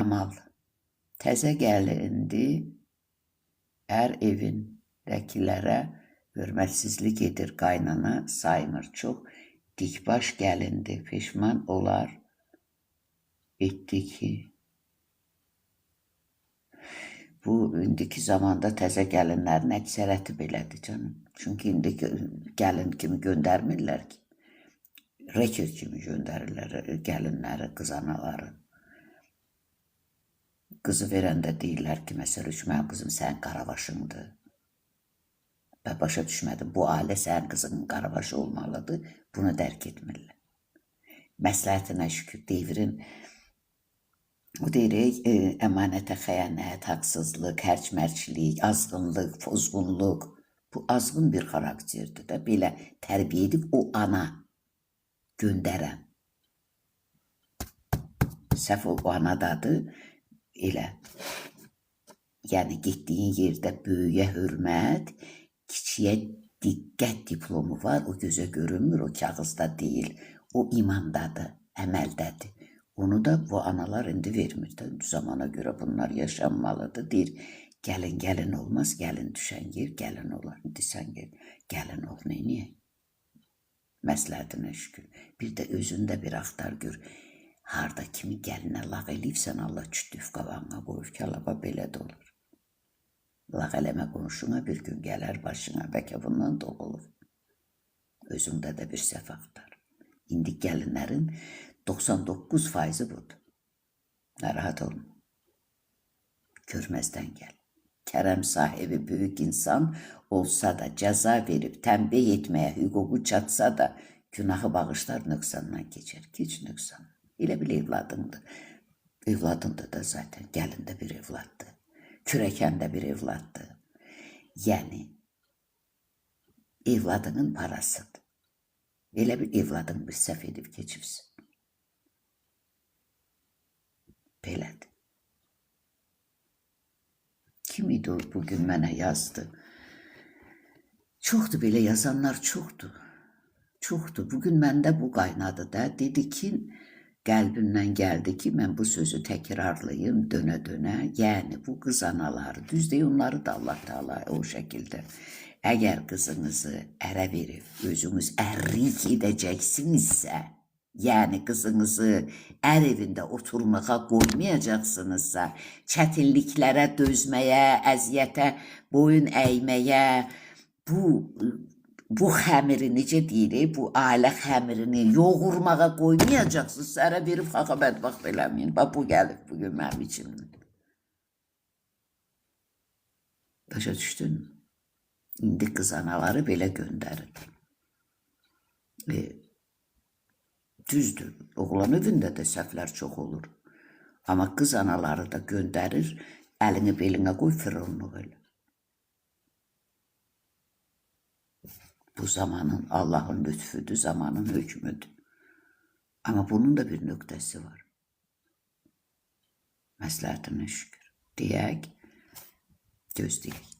Mal. Təzə gəlindi, ər evindəkilərə hörmətsizlik edir, qaynana saymır. Çox dikbaş gəlindi, peşman olar etdi ki. Bu indiki zamanda təzə gəlinlərin əksəriyyəti belədir canım. Çünki indi gəlin kimi göndərmirlər ki. Reket kimi göndərirlər gəlinləri, qız anaları. Qızı verəndə deyirlər ki, məsəl üçün, mənim qızım sənin qaravaşındır. Ben başa düşmədim. Bu ailə sənin qızının qaravaşı olmalıdır. Bunu dərk etmirlər. Məsləhətinə şükür, devrin o deyirik, əmanətə xəyanət, haqsızlıq, hərc-mərclik, azğınlıq, pozğunluq. Bu azğın bir xarakterdir də. Belə tərbiyə edib o ana göndərən. Səhv o anadadır. Elə. Yəni getdiyin yerdə böyüyə hörmət, kiçiyə diqqət diplomu var. O gözə görünmür, o kağızda deyil. O imandadır, əməldədir. Onu da bu analar indi vermir də. Zamana görə bunlar yaşanmalıdır. Deyir, gəlin gəlin olmaz, gəlin düşən yer gəlin olar. İndi sən gəl, gəlin ol, neyniyək? Məsləhətinə şükür. Bir də özündə bir axtar gör. Harda kimi gəlinə lağ eləyibsən, Allah çütüf qabağına qoyub ki, Allah belə də olur. Lağ eləmə qonşuna, bir gün gələr başına, bəlkə bundan doğulur. Özündə də bir səhv axtar. İndi gəlinlərin 99%-i budur. Narahat olma. Görməzdən gəl. Kərəm sahibi böyük insan olsa da cəza verib tənbih etməyə hüququ çatsa da günahı bağışlar, nöqsandan keçər. Keç nöqsan. Elə bil evladındır. Evladındır da zaten. Gəlin də bir evladdır. Kürəkən də bir evladdır. Yəni evladının parasıdır. Elə bir evladın bir səhv edib keçibsin. Belədir. Kim idi o bugün mənə yazdı? Çoxdur belə yazanlar, çoxdur. Çoxdur. Bugün məndə bu qaynadı da. Dedi ki, qəlbimdən gəldi ki, mən bu sözü təkrarlayım dönə-dönə. Yəni bu qız anaları, düz deyil, onları da Allah Teala o şəkildə. Əgər qızınızı ərə verib özünüz ərrik edəcəksinizsə, yəni qızınızı ər evində oturmağa qoymayacaqsınızsa, çətinliklərə dözməyə, əziyyətə boyun əyməyə, bu xəmiri necə deyirik, bu ailə xəmirini yoğurmağa qoymayacaqsınızsa, ərə verib xaxa bədbəxt eləməyin. Bax bu gəlib bugün mənim içimdən. Başa düşdün mü? İndi qız anaları belə göndərir. Düzdür, oğlan evində də səhvlər çox olur. Amma qız anaları da göndərir, əlini belinə qoy, fironluq elə. Bu zamanın Allah'ın lütfüdür, zamanın hökmüdür. Amma bunun da bir nöqtəsi var. Məsləhətinə şükür. Deyək, gözləyək.